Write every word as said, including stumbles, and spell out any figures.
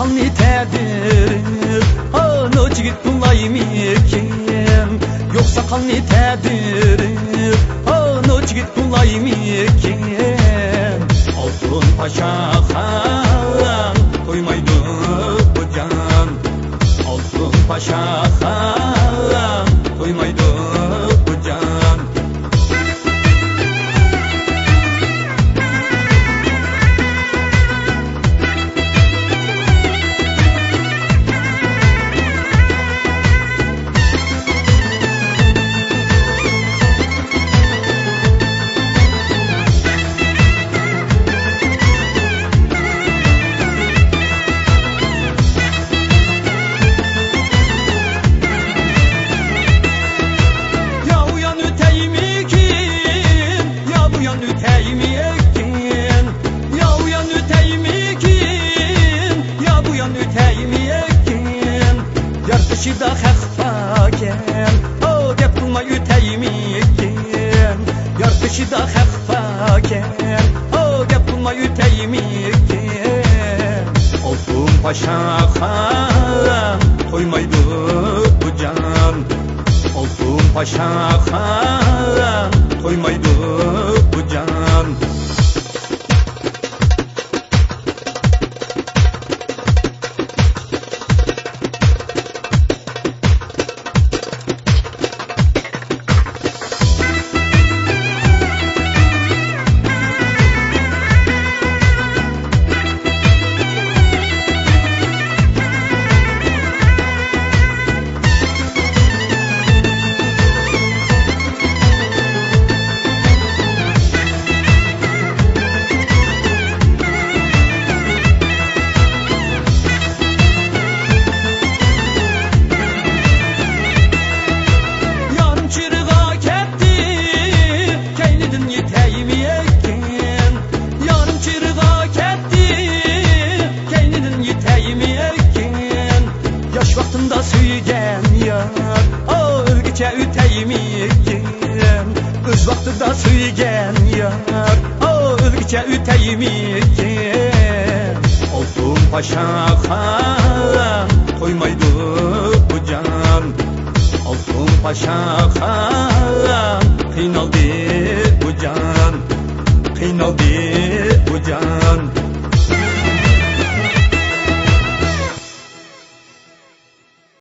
تەدىرىپ، ئانۇ چىگىت بولايمىكىن؟ يوق ساقالنى تەدىرىپ، ئانۇ چىگىت بولايمىكىن؟ ئالتۇن پاشاخان تويمايدۇ بۇ جان. ئالتۇن پاشاخان تويمايدۇ بۇ جان. يا ئۇ يان ئۆتەيمىكىن، يا بۇ يان ئۆتەيمىكىن؟ يا ئۇ يان ئۆتەيمىكىن، يا بۇ يان ئۆتەيمىكىن؟ يار بېشىدا خەق باركەن، ئو، گەپ قىلماي ئۆتەيمىكىن؟ يار بېشىدا خەق باركەن، ئو، گەپ قىلماي ئۆتەيمىكىن؟ ئالتۇن پاشاخان تويمايدۇ بۇ جان. ئالتۇن پاشاخان تويمايدۇ بۇ جان. يارىم چىرىغا كەتتى، كەينىدىن يېتەيمىكىن؟ يارىم چىرىغا كەتتى، كەينىدىن يېتەيمىكىن؟ ياش ۋاقتىمدا سۆيگەن يار، ئو، ئۆلگۈچە ئۆتەيمىكىن؟ ئۆز ۋاقتىدا سۆيگەن يار، ئو، ئۆلگۈچە ئۆتەيمىكىن؟ ئالتۇن پاشاخان تويمايدۇ بۇ جان. ئالتۇن پاشاخان قىينالدى بۇ جان، قىينالدى بۇ جان.